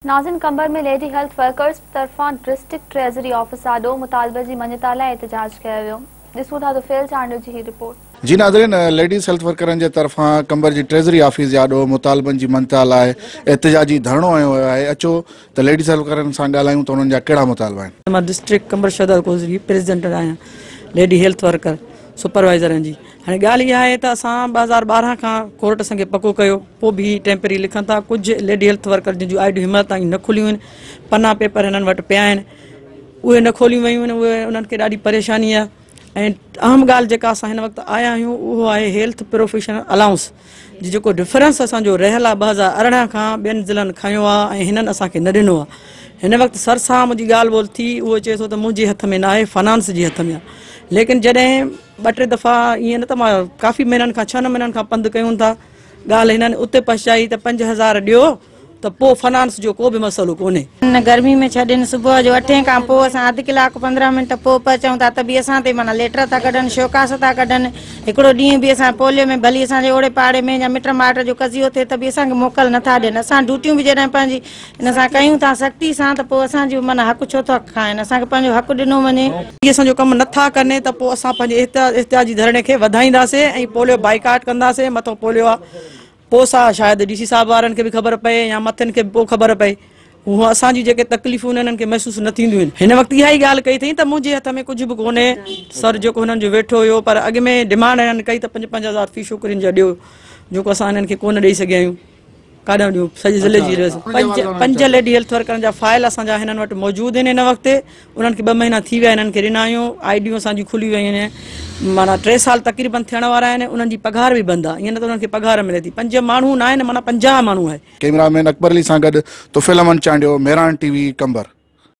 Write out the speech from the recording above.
ناظرين Qambar ۾ lady health workers طرفان district treasury office آڏو مطالبي جي مڃتا لاء احتجاج ڪيو ويو. ڏسون ٿا طفيل چانڊيو جي هي رپورٽ. جي ناظرين ليڊيز هيلٿ ورڪرن جي طرفان قمبر جي ٽريزري آفيس جي آڏو مطالبن جي مڃتا لاء احتجاجي ڌرڻو هنيو ويو آهي اچو ته ليڊيز هيلٿ ورڪرن سان ڳالهايون ته انهن جا ڪهڙا مطالبا آهن. مان ڊسٽرڪٽ قمبر شهدادڪوٽ جي پريزيڊنٽ آهيان ليڊي هيلٿ ورڪر سپروائيزرن جي هاڻي ڳالهه اها آهي ته اسان 2012 کان ڪورٽ اسان کي پڪو ڪيو پوء به هي ٽيمپرري لکن ٿا ڪجهه ليڊي هيلٿ ورڪر جن جون آئي ڊيون هن مهل تائين نه کليون آهن پنا پيپر هنن وٽ پيا آهن اهي نه کوليون ويون آهن اهي انهن کي ڏاڍي پريشاني آهي ۽ اهم ڳالهه جيڪا اسان هن وقت آيا آهيون اهو آهي هيلٿ پروفيشنل الائونس جي جيڪو ڊفرنس اسان جو رهيل آهي 2018 کان ٻين ضلعن کنيو آهي ۽ هنن اسان کي نه ڏنو آهي هن وقت سر سان منهنجي ڳالهه ٻولهه ٿي اهو چئي ٿو ته منهنجي هٿ ۾ نه آهي فنانس جي هٿ ۾ آهي ليڪن جڏهن ٻه ٽي دفعا ائين نه ته مان ڪافي مهينن کان ڇهن مهينن کان پنڌ ڪيون ٿا ڳالهه هنن اتي پهچائي ته 5000 ڏيو ته پوء فنانس جو ڪو به مسئلو ڪونهي. نه گرمي ۾ ڇڏين صبح جو اٺين کان پوء اسان اڌ ڪلاڪ 15 منٽ پوء پهچون ٿا ته به اسان تي معنيٰ ليٽر ٿا ڪڍن شوڪاس ٿا ڪڍن هڪڙو ڏينهن به اسان پوليو ۾ ڀلي اسان جي اوڙي پاڙي ۾ يا مٽ مائٽ جو قضيو ٿئي ته به اسان کي موڪل نه ٿا ڏين اسان ڊيوٽيون به جڏهن پنهنجي ان سان ڪيون ٿا سختي سان ته پوء اسان جو معنيٰ حق ڇو ٿا کائن اسان کي پنهنجو حق ڏنو وڃي. هي اسان جو ڪم نه ٿا ڪن ته پوء اسان پنهنجي احتجاجي ڌرڻي کي وڌائينداسين ۽ پوليو بائيڪاٽ ڪنداسين مٿو پوليو آ پوء سا شايد ڊي سي صاحب وارن کي به خبر پئي يا مٿين کي به پوء خبر پئي هو اسان جون جيڪي تڪليفون آهن انهن کي محسوس نه ٿينديون آهن هن وقت اها ئي ڳالهه ڪئي اٿئي ته منهنجي هٿ ۾ ڪجهه به ڪونهي سر جيڪو هنن جو ويٺو هيو پر اڳ ۾ ڊمانڊ هنن ڪئي ته 5 5000 في ڇوڪرين جا ڏيو جيڪو اسان هنن کي ڪونه ڏئي سگهيا آهيون ڪاڏانهن ڏيون سڄي ضلعي جي ريس 5 ليڊي هيلٿ ورڪرن جا فائل اسان جا هنن وٽ موجود آهن هن وقت انهن کي 2 مهينا ٿي ويا هنن کي ڏنا آهيون آئي ڊيون اسان جون کلي ويون آهن معنيٰ 3 سال تقريبن ٿيڻ وارا آهن انهن جي پگهار به بند آهي ائين نه ته انهن کي پگهار ملي ٿي 5 ماڻهو نه آهن معنيٰ 50 ماڻهو آهي. ڪئميرا مين اڪبر علي سان گڏ طفيل احمد چانڊيو، مهراڻ ٽي وي، قمبر.